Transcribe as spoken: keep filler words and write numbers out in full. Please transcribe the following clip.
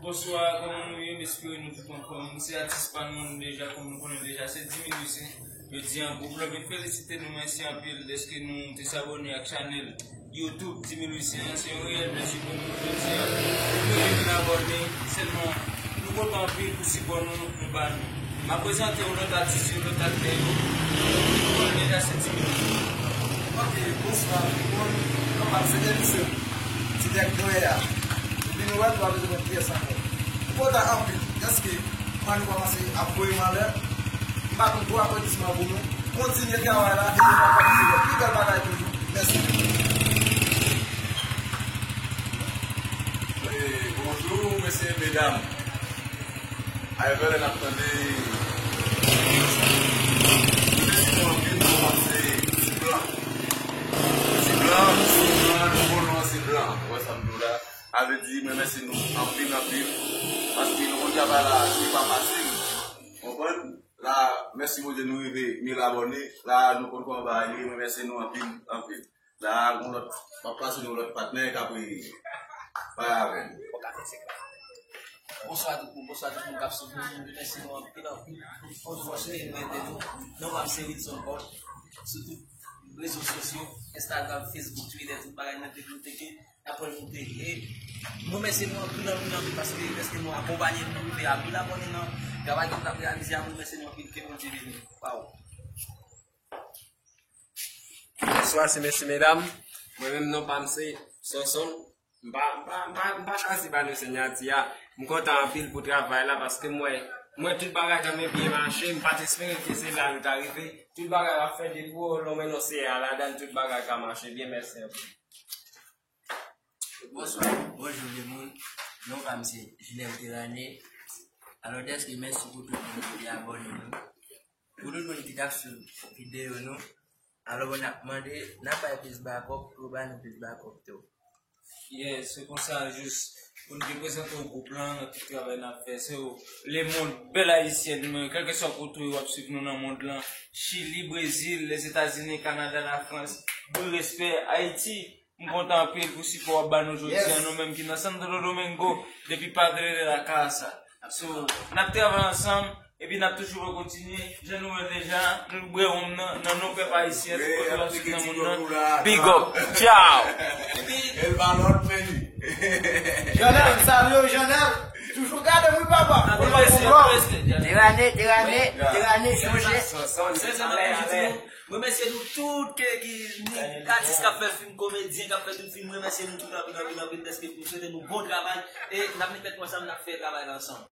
Bonswa, kòman nou ye? M espere nou tout anfòm. M se atis pa nou deja, kòm nou konnen deja, se Dimi Lucien. Jodi a, gwoup la vin felisite nou, mèsi anpil dèske nou te sabone ak chanèl YouTube Dimi Lucien an. Se yon reyèl plezi pou nou jodi a. Oubyen vin abòne, sèlman nou kontan anpil pou sipò nou, nou ba nou. M ap prezante yon lòt atis, yon lòt aktè yo. Ou konnen deja se Dimi Lucien. Ok, bonswa tout moun. Non, m ap se Eliseo. Ti nèg noyè a. Epi nou wè nou pa bezwen konn kiyès ankò. M kontan anpil. Dèske mwen nou kòmanse ap voye m anlè. M pa konn twò aplodisman pou nou. Kontinye travay la e nou pral kontinye pi bèl bagay toujou. Mèsi. E, bonjou, mesye, medam. Ayè lè n ap tande nou anpil, nou panse ti blan. Ti blan, ti blan, nou konnen se blan. Ou wè sa m di w la? Sa vle di, mwen mèsi nou anpil, anpil. Paske nou konn travay la, se pa fasil. Konprann? La, mèsi Bondye, nou rive mil abòne. La, nou konn kòman bagay ye, mwen mèsi nou anpil, anpil. La, yon lòt, m ap pase nou lòt patnè k ap bay avè n. Bonswa tout moun, bonswa tout moun k ap swiv nou. Nou remèsye nou anpil, anpil pou fòs ke nou ede nou. Non pa m se Wilson Paul. Sou tout rezo sosyo, Instagram, Facebook, Twitter, tout bagay nou te nou teke. Apre nou te e nou remèsye nou anpil, anpil, anpil paske lèske nou akonpanye nou rive a mil abòne nan travay ke nou t ap reyalize a, nou remèsye nou anpil, ke Bondye beni nou. Waw. Bonswa, se mesye, medam. Mwen menm, non pa m se Sonson. M pa, m pa, m pa, m pa chwazi ba nou sinyati a. M kontan anpil pou travay la paske m wè, m wè tout bagay kanmenm byen mache. M pa t espere ke se la nou ta rive. Tout bagay ap fè depi w lè w mwen non se a ladan, tout bagay ka mache byen. Mèsi anpil. Bonswa, bonjou lemoun. Non pa m se Julien Terane. Alò, dèske mèsi pou tout moun ki te abòne nou. Pou tout moun ki t ap swiv videyo nou, alò, n ap mande, n ap bay plis bakòp, pou ba nou plis bakòp tou. Yes, se konsa, jis pou n te prezante w gwoup lan, nan tout travay n ap fè. Se w, lemonn, bèl ayisyèn, men kèlkeswa kote w ap swiv nou nan mond lan, Chili, Brezil, Lèzetazini, Kanada, Lafrans, bri respè, Ayiti. M kontan anpil pou sipò w ap ba nou jodi a, nou menm ki nan Santo Domingo, depi Padre de la Casa. So, n ap travay ansanm, epi n ap toujou rekontinye. Jan nou wè deja, nou bwè wonm nan, nan non pèp ayisyen, tout kote w ap swiv nan mond lan. Big up. Ciao. Epi, El Balon Peni. Janèl, m salye w, Janèl. Toujou gade m, wi, papa. Terane, Terane, Terane, chonje. Remèsye nou tout ke, ki, ni atis k ap fè fim, komedyen k ap fè tout fim, remèsye nou tout anpil, anpil, anpil, dèske nou swete nou bon travay, e n ap met tèt nou ansanm, n ap fè travay la ansanm.